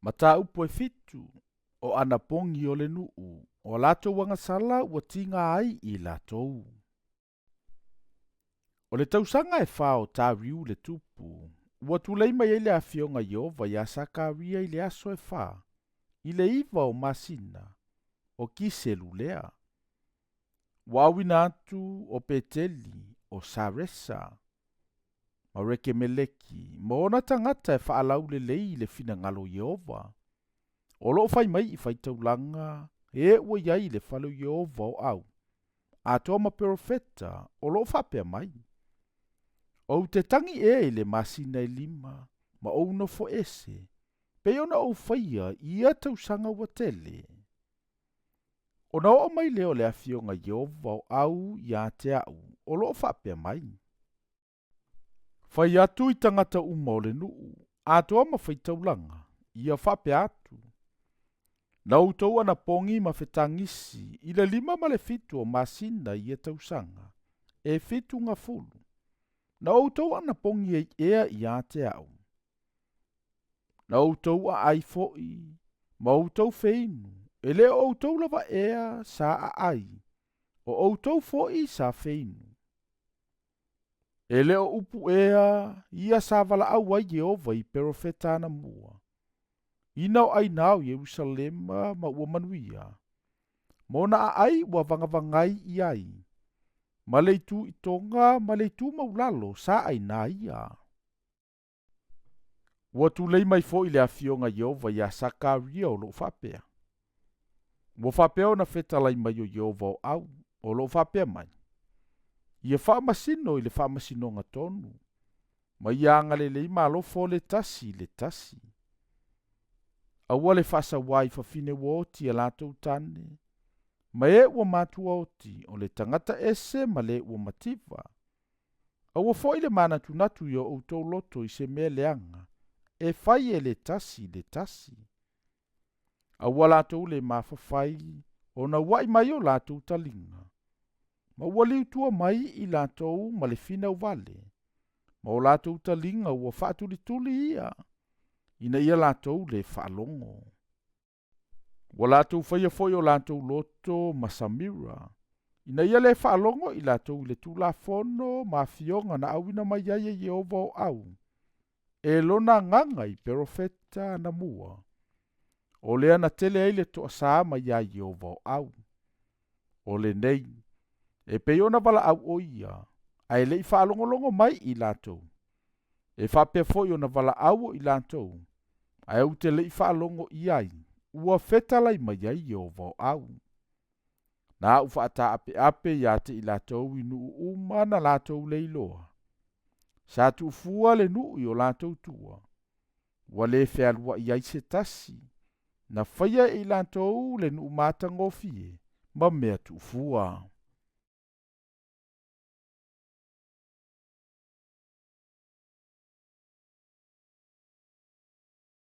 Mataupu e fitu, o anapogi o le nuu, o a latou agasala ua tiga ai i latou. O le tausaga e fa o Tariu le tupu, ua tulei mai ai le afioga Ieova iā Sakaria i le aso e fa, i le 9 o masina, o Kiselu lea. Ua auina atu o Peteli, o Saresa, ma Rekemeleki, ma ona tagata e faalaulelei i le finagalo o Ieova, o loo fai mai i faitaulaga e ua i ai i le fale o Ieova o au, atoa ma perofeta o loo faapea mai. Ou te tagi ea i le masina e 5, ma ou nofo ese, pei ona ou faia i ia tausaga ua tele. Ona oo mai lea o le afioga Ieova o au ia te au, o loo faapea mai. Fai atu i tagata uma o le nuu, atoa ma faitaulaga, ia faapea atu. Na outou anapogi ma fetagisi i le 5 ma le 7 o masina i ia tausaga, e 70. Na outou anapogi ai ea ia te au. Na outou aai foi, ma outou feinu, e le o outou lava ea sa aai, o outou foi sa feinu. E le o upu ea ia sa valaau ai Ieova i perofeta anamua. Ina o aina o Ierusalema ma ua manuia. Ma ona aai ua vagavagai i ai. Ma le itu i toga ma le itu maulalo sa aina ia. Ua tulei mai foi le afioga Ieova iā Sakaria o loo faapea. Ua faapea ona fetalai mai o Ieova o au, o loo faapea mai. Ia faamasino i le faamasinoga tonu, ma ia agalelei malofa le tasi i le tasi. Aua le faasauā i fafine ua oti a latou tane, ma e ua matua oti o le tagata ese ma le ua mativa. Aua foi le manatunatu i o outou loto i se mea leaga, e fai e le tasi le tasi. Aua latou le mafafai, ona uai mai o latou taliga. Ma ua liutua mai i latou ma le finau vale, ma o latou taliga ua faatulituli ia, ina ia latou le faalogo. Ua latou faia foi o latou loto ma Samira, ina ia le faalogo i latou i le Tulafono ma afioga na auina mai ai e Ieova o au, e lona agaga i perofeta anamua. O lea na tele ai le toasā mai ia Ieova o au. O lenei, e pei ona valaau o ia, ae le i faalogologo mai i latou. E faapea foi ona valaau o i latou, ae ou te le i faalogo i ai, ua fetalai mai ai Ieova o au. Na au faataapeape ia te i latou i nuu uma na latou le iloa. Sa tuufua le nuu i o latou tua. Ua le fealuai ai se tasi, na faia e i latou le nuu matagofie ma mea tuufua.